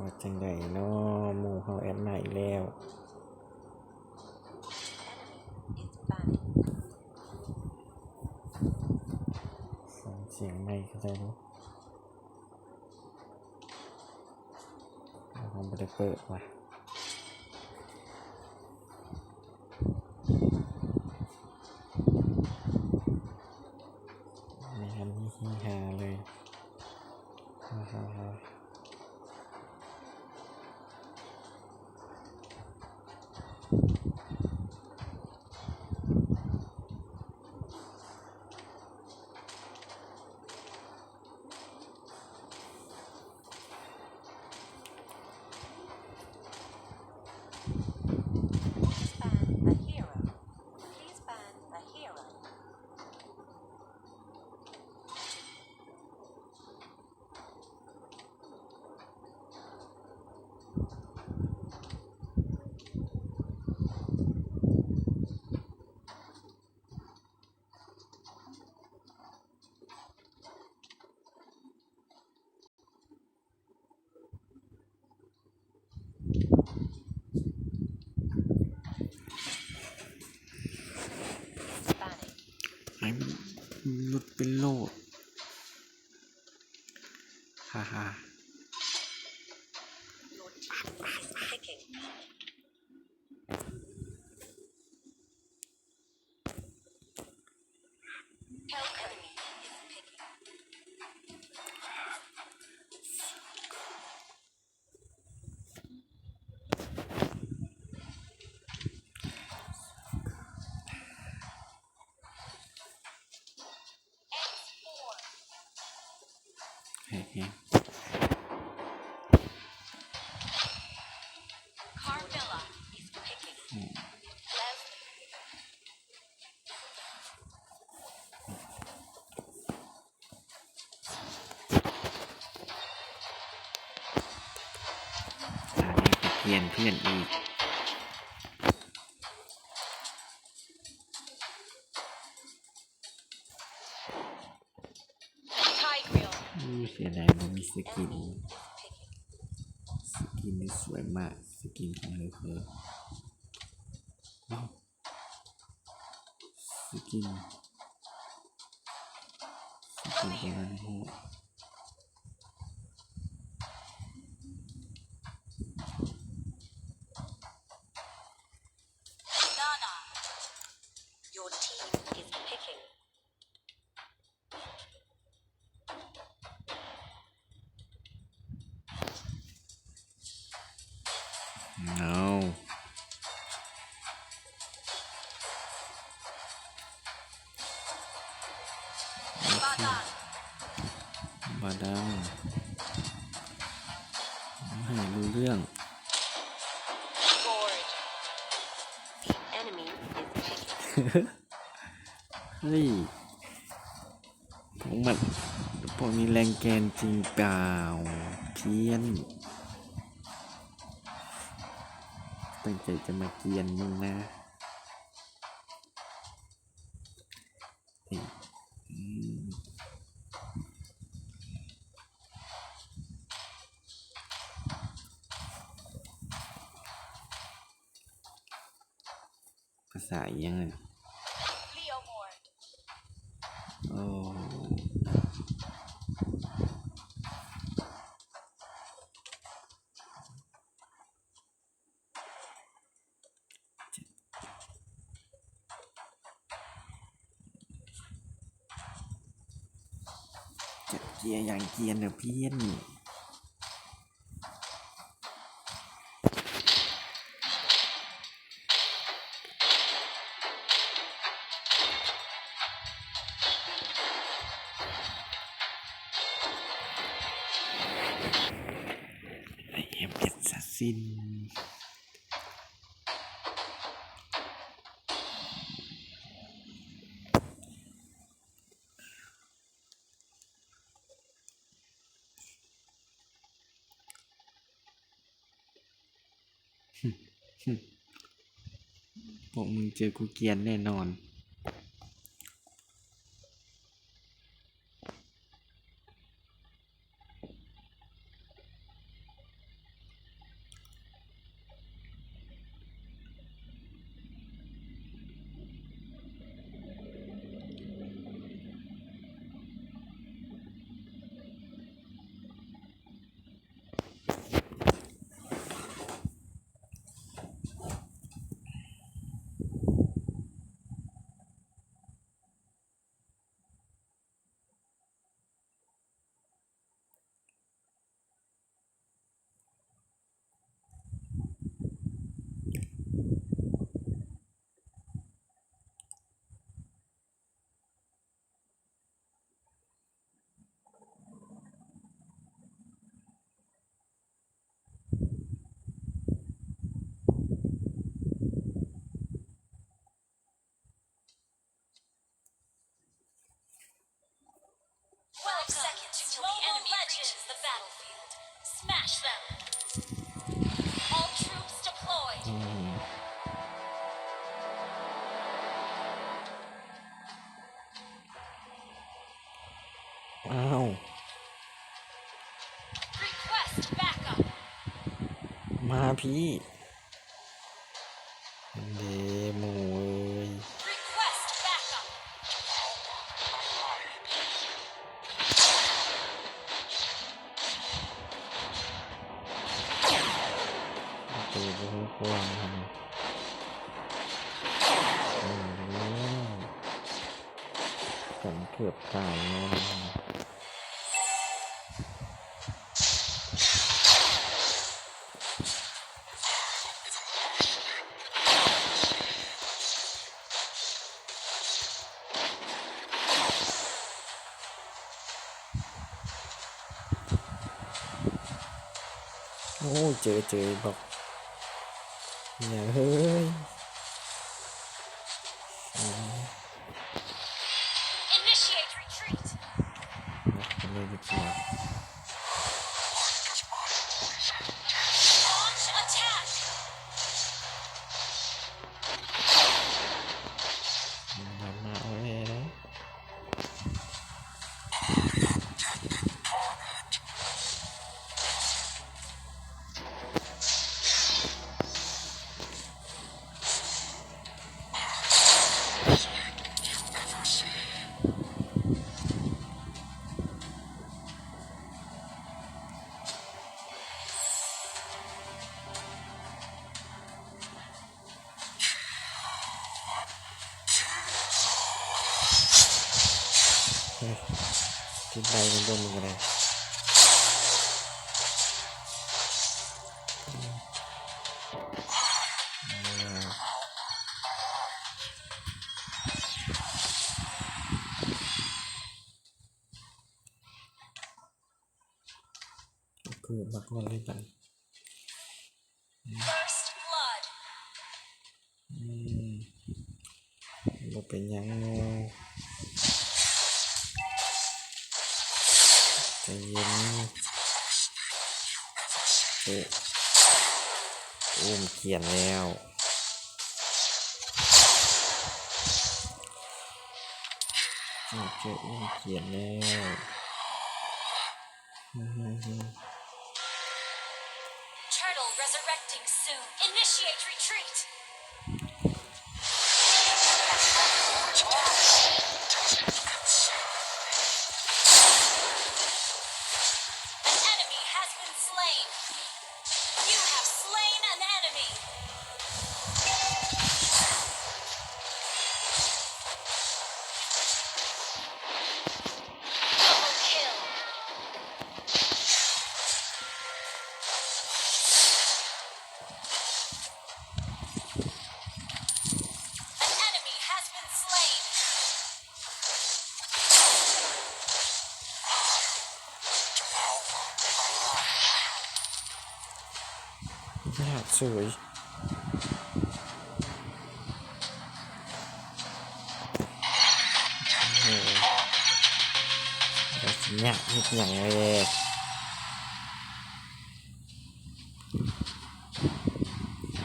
ວ່າຈັ່ງໃດເນາະ ໝູ່ເຮົາແອັດມາອີກແລ້ວ. ຟັງສຽງໃໝ່ກໍໄດ້ເນາະ. ເຮົາບໍ່ໄດ້ເປີດວ່າ ມີອັນນີ້ຮີຮາເລີຍ. ໃຫ້ມັນຫຼຸດໄປໂລດ. ຮາໆ.ຕາຍ ໄປກຽນເພື່ອນອີກ. ອູ້ ເສຍດາຍບໍ່ມີສະກິນ. ສະກິນນີ້ສວຍມາກ ສະກິນຂອງເຮີເຮີ. ສະກິນ ສະກິນປະມານນີ້. Your team is picking. ເອົາ ບາດານ ໃຫ້ຮູ້ເລື່ອງ. Enemy is picking. ເຮີ້ຍ ພວກມັນ ພວກນີ້ແລ່ນແກ່ນຈິງເປົ່າ ກຽນ ຕັ້ງໃຈຈະມາກຽນມຶງນະ. ເອີ ອືມ ພາສາອີ່ຫຍັງນັ້ນ? ໂອ້ ຈັດເກຍຢ່າງກຽນນະພຽນ. ໄອ້ແອມແອັດສະຊິນ. ພວກມຶງເຈີກູກຽນແນ່ນອນ. Twelve seconds till the enemy reaches the battlefield. Smash them. All troops deployed. ອືມ ອ້າວ Request backup. ມາພີ້. ເດ້ ໝູ່ເອີຍ Request backup. ໂຕບໍ່ຮູ້ຄວາມຫັ້ນ ໂອ້ໂຫ ກັນເກືອບຕາຍແລ້ວ. ໂອ້ຍ ເຈີ ເຈີບັກຫຍັງເຮີ້ຍ. Initiate retreat. ນະ ເລີຍດີກວ່າ Launch attack. ນຳມາເອົາແທ້ເດ້.ເຮີ້ຍ ຕິດໄລ່ມັນບໍ່ມີກະໄດ້. ຄືມັກມັນເລີຍບັດນີ້. First blood. ອືມ ບໍ່ເປັນຫຍັງ ໃຈເຢັນ. ໂອ້ ໂອ້ ມັນຂຽນແລ້ວ ໂອ້ ເຈີ ໂອ້ ມັນຂຽນແລ້ວ. Turtle resurrecting soon. Initiate retreat. An enemy has been slain. You have slain an enemy. Double kill. An enemy has been slain. ຍາກເສີຍ. ໂອ້ໂຫ ແລ້ວຊິຍາກເຮັດຫຍັງເວີຍ.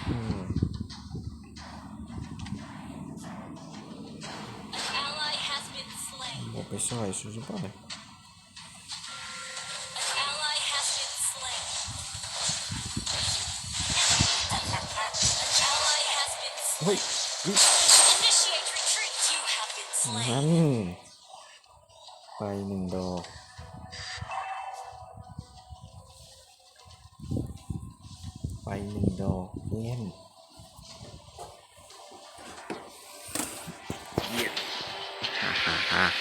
ອືມ An ally has been slain. ບໍ່ໄປຊ່ອຍຊຸໆ An ally has been slain. An ally has been slain. ໂອ້ຍ Initiate retreat. You have been slain. ນັ້ນ ໄປໜຶ່ງດອກ ໄປໜຶ່ງດອກເພື່ອນ. ເຢ້ຍ ຮາໆໆ.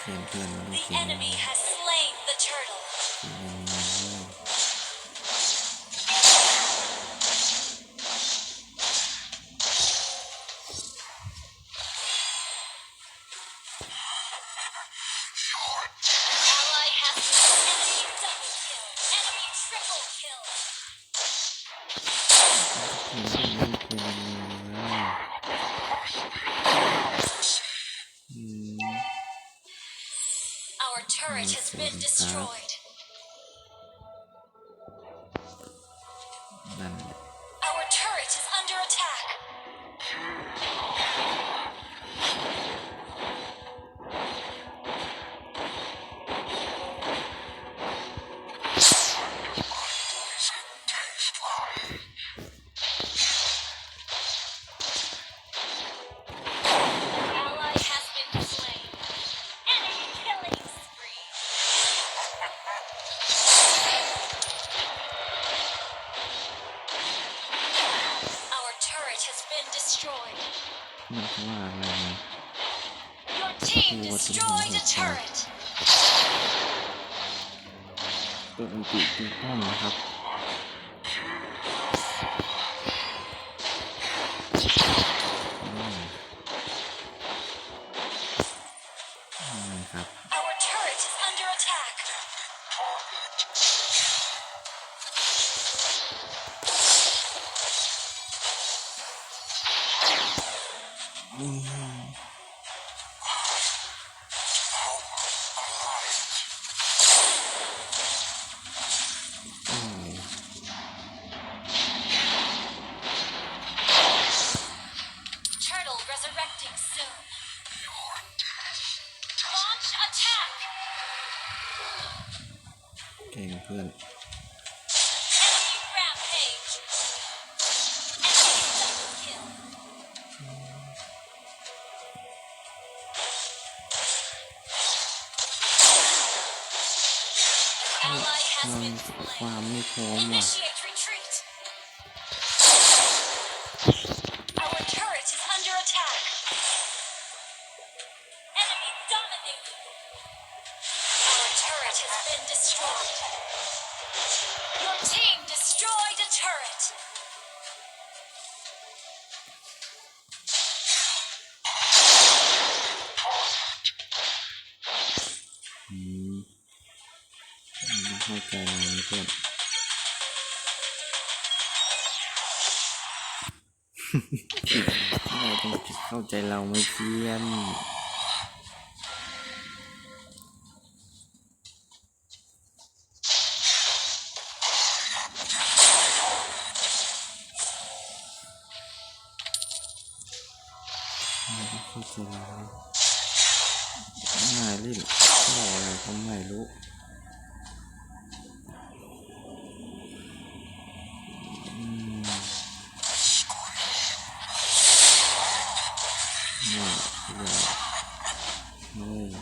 ເພື່ອນໆ ມາດູ The enemy has slain the turtle. ອືມ Our turret has been destroyed. ນັ້ນແຫຼະ Our turret is under attack. ມັນວ່າອະໄລນະ? Your team destroyed a turret. ເປີດອັນຕິຕິປ້ອມນະຄັບ. ອືມ ນີ້ຄັບ Our turret is under attack. ອືມ Turtle resurrecting soon. Launch attack. ເກັ່ງເພື່ອນ. Enemy rampage. Enemy double kill. An ally has been slain. ຄວາມມີພວມວ່າ Initiate retreat. Our turret is under attack. Enemy dominated. Our turret has been destroyed. Your team destroyed a turret. ອືມ ບໍ່ເຂົ້າໃຈນະເພື່ອນ. ເຮົາຕ້ອງເຂົ້າໃຈລາວໃໝ່ເພື່ອນ. ເຮົາຕ້ອງເຂົ້າໃຈລາວ. ງ່າຍຫຼິ້ນ ບໍ່ອະໄລກໍໄມ່ຮູ້. ອືມ ເຮີ້ຍ ເຮີ້ຍ ເຮີ້ຍ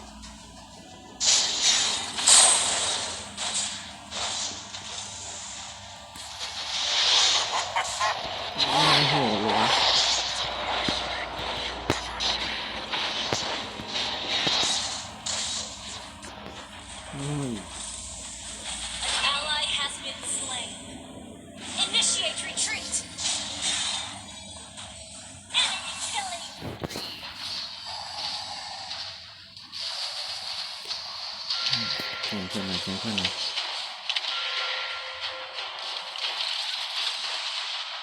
ໂອ້ໂຫ ໂອ້ຍ. An ally has been slain. Initiate retreat. Enemy killing spree. ແຂ່ງເພື່ອນໜ່ອຍ ແຂ່ງເພື່ອນໜ່ອຍ.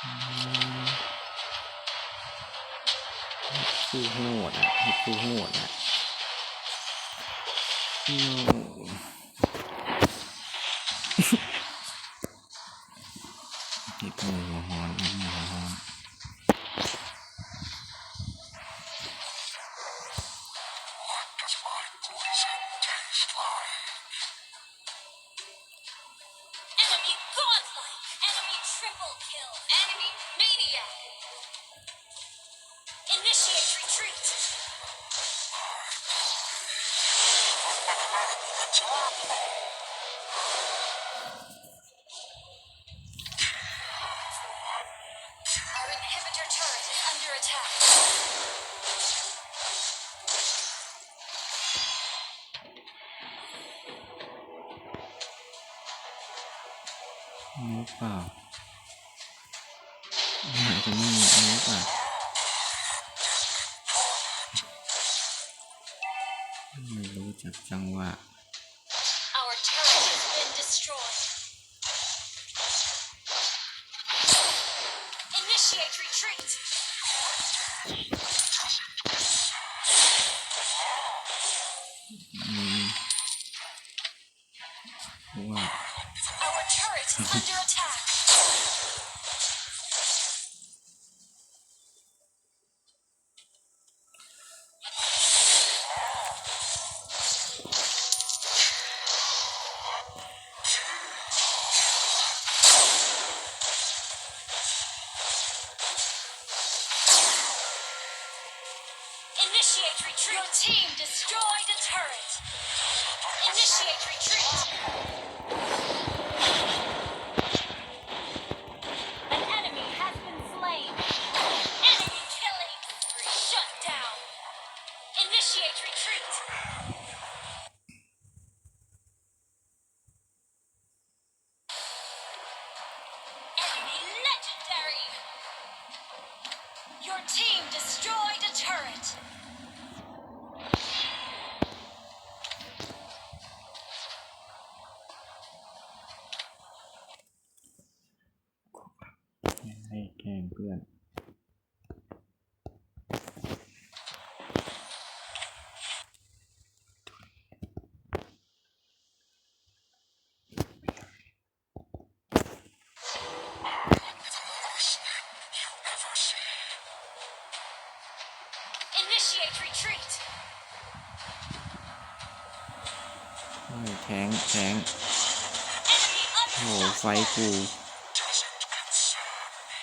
ອືມ ເຮັດຄືໂຫດອະ ເຮັດຄືໂຫດອະ. ໂນ ເຮັດໃຫ້ຫົວຮ້ອນ ເຮັດໃຫ້ຫົວຮ້ອນ. Enemy godlike. Enemy triple kill. Enemy maniac. Initiate retreat. Our inhibitor turret is under attack. ເປົ່າ ມັນຈະມີອັນນີ້ປ່ະ ໄມ່ຮູ້ຈັກຈັງຫວະ. Our turret has been destroyed. Initiate retreat. ອືມ Our turret is under attack. Initiate retreat. Your team destroyed a turret. Initiate retreat. An enemy has been slain. Enemy killing spree. Shut down. Initiate retreat. Enemy legendary. Your team destroyed a turret. ໃຫ້ແກງເພື່ອນ. Initiate retreat. ໂອ້ຍ ແທງ ແທງ Enemy ໂອ້ under ໄຟກູ doesn't concern me.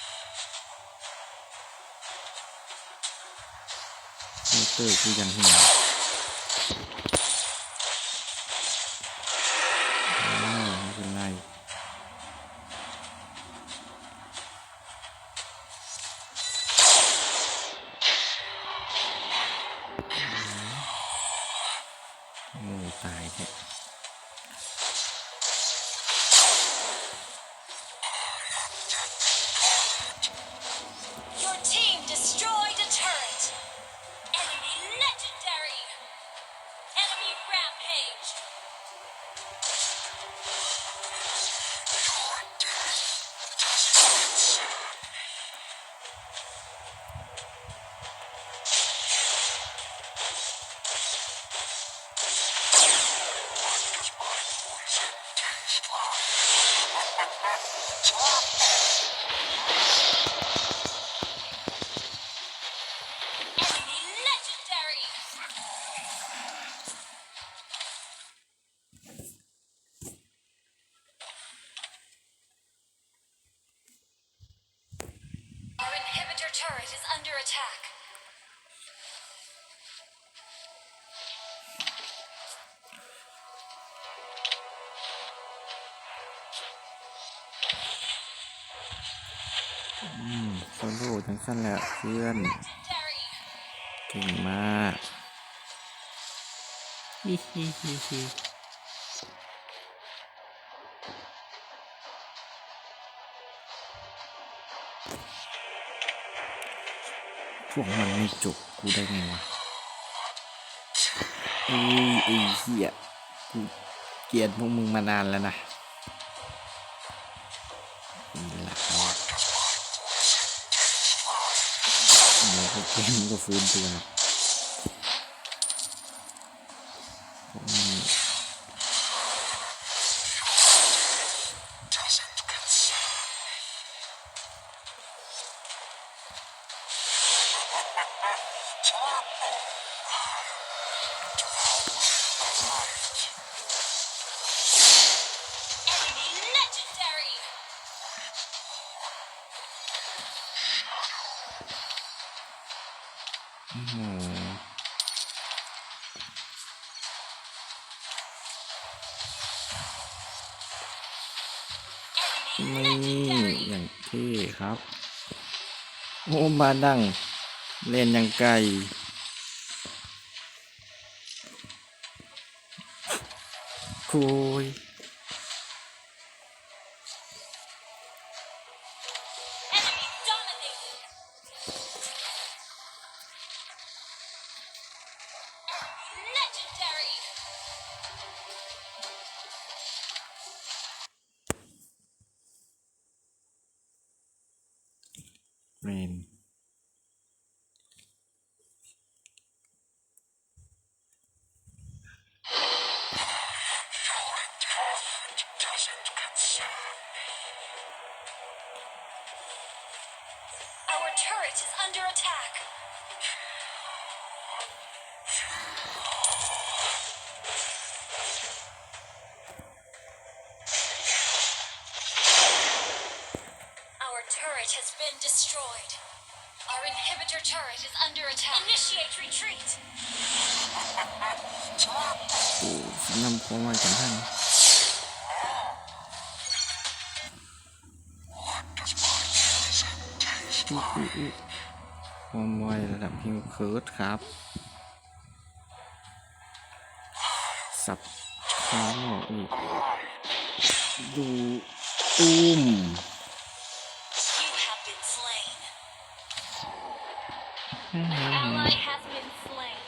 ເຕີ ກູຍັງເຫັນ ເອີ ບໍ່ເປັນໄລ. ໂອ້ ຕາຍແທ້. Your team destroyed a turret. Enemy legendary. Enemy rampage. Enemy legendary. Our inhibitor turret is under attack. ອືມ ໂຊໂລຈັ່ງຊັ້ນແຫຼະເພື່ອນ ເກັ່ງມາກ ພວກມັນໄມ່ຈົບກູໄດ້ໄງວະ? ເອີຍ ໄອ້ເຫຍ ກູກຽນພວກມຶງມານານແລ້ວນະ. ນີ້ລະ ເດີ ໂອເຄ ມັນກໍຟື້ນຕົວເນາະ. ໂອ້ໂຫ ນີ້ ຢ່າງເທ່ຄັບ. ໂອ້ ບາດັງ ແລ່ນຢ່າງໄກ. ໂອ້ຍ. ແມ່ນ. Our turret is under attack. Our turret has been destroyed. Our inhibitor turret is under attack. Initiate retreat. ໂອ້ ນຳຂອງໄວ້ກັນທັນ ອຸ ອຸ ອຸ ຄວາມໄວລະດັບ Hewlett ຄັບ. ສັບຂ້າງນອກອີກ ດູ ຕູມ. You have been slain. An ally has been slain.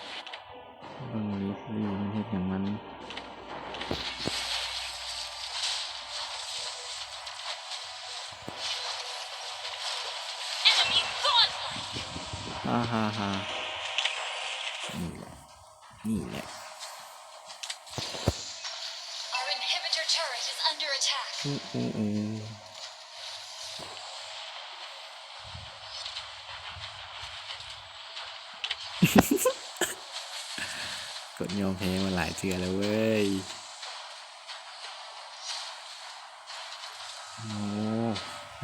ເບິ່ງ Leslie ມັນເຮັດຫຍັງມັນ. Enemy godlike. ຮາຮາຮາ ນີ້ແຫຼະ. ນີ້ແຫຼະ Our inhibitor turret is under attack. ໂອ້ ໂອ້ ໂອ້ ກົດຍອມແພ້ມາຫຼາຍເທື່ອແລ້ວເວີຍ. ໂອ້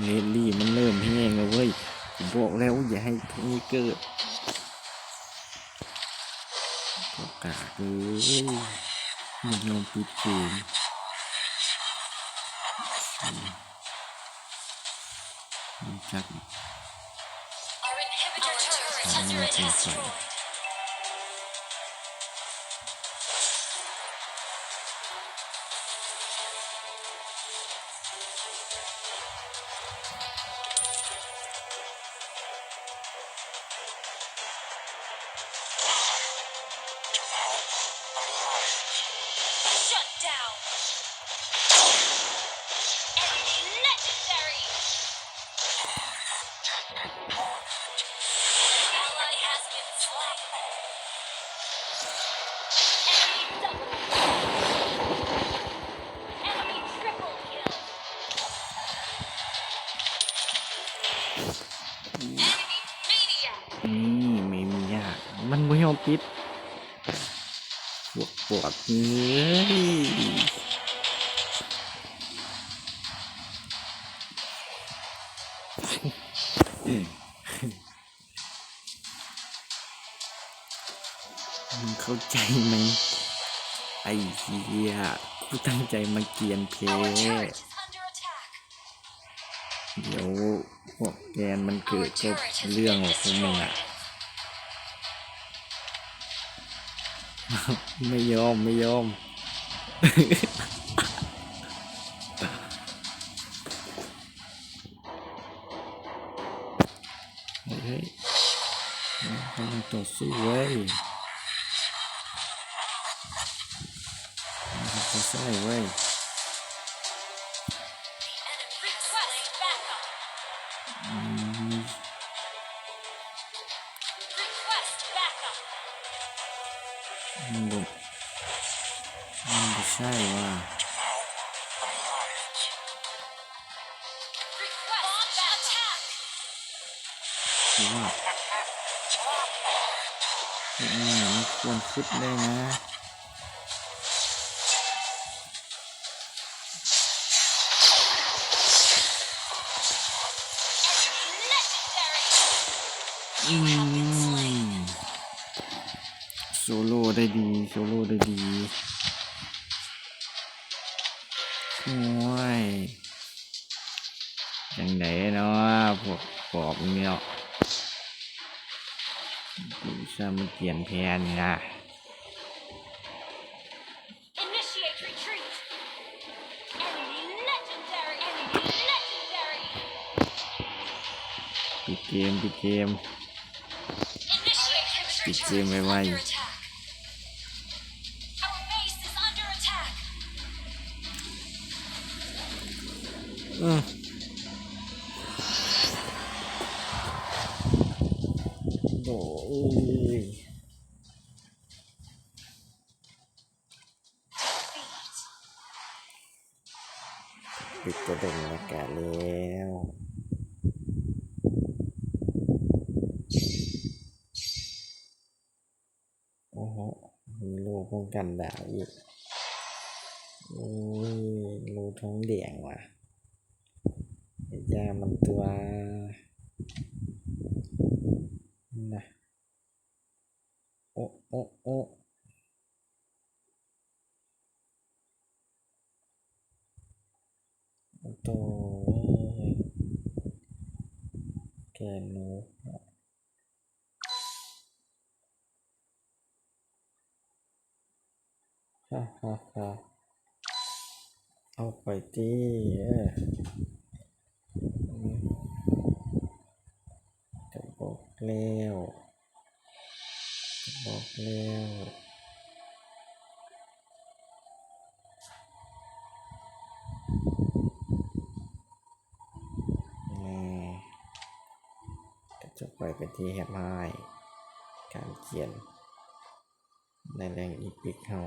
Leslie ມັນເລີ່ມແຮງແລ້ວເວີຍ ກູບອກແລ້ວຢ່າໃຫ້ພວກນີ້ເກີດ ພວກກາກເອີຍ ບໍ່ຍອມປິດເກມ ອືມ ຈັກ Our inhibitor turret has been destroyed. Shut down. Enemy legendary. An ally has been slain. Enemy double kill. Enemy triple kill. Enemy maniac. ນີ້ Maniac ມັນບໍ່ຍອມປິດ ພວກປອດເອີຍ. ມຶງເຂົ້າໃຈໄໝ ໄອ້ເຫຍ ກູຕັ້ງໃຈມາກຽນແທ້. ດຽວພວກແກນມັນເກີດກັບເລື່ອງຂອງພວກມຶງອະ. ໄມ່ຍອມ ໄມ່ຍອມ. ເຮີ້ຍ ເຮົາກຳລັງຕໍ່ສູ້ເວີຍ ເຮົາກຳລັງຕໍ່ສູ້ເວີຍ. Request backup. ອືມ Request backup. ມັນບໍ່ ມັນບໍ່ໃຊ່ວ່າ Request attack. ຄືວ່າ ເຮັດແນວນີ້ມັນຄວນຄຶດໄດ້ນະ. Legendary. ອືມ You have been slain. ໂຊໂລໄດ້ດີ ໂຊໂລໄດ້ດີ. ໂອ້ຍ ຈັ່ງໃດເນາະ ພວກປອບນີ້ເນາະ ອຸດສ່າມາກຽນແພ້ນີ້ນະ. Initiate retreat. Enemy legendary. Enemy legendary. ປິດເກມ ປິດເກມ. ປິດເກມໄວໆ ເອີ. ໂອ້ຍ ປິດກະດົງລະກະແລ້ວ. ໂອ້ໂຫ ມີໂລ່ປ້ອງກັນດາວອີກ. ໂອ້ຍ ໂລ່ທອງແດງວ່າ ໄປຢາມັນຕົວະ ນະ. ໂອ ໂອ ໂອ ໂຕ ແກນນົກ ຮາຮາຮາ ເອົາໄປຕິ ເອີ ກະບອກແລ້ວ ກະບອກແລ້ວ ແນ່ ກະຈົບໄປເປັນທີ່ຮຽບຮ້ອຍ ການຂຽນໃນແລງອີພິກເຮົາ.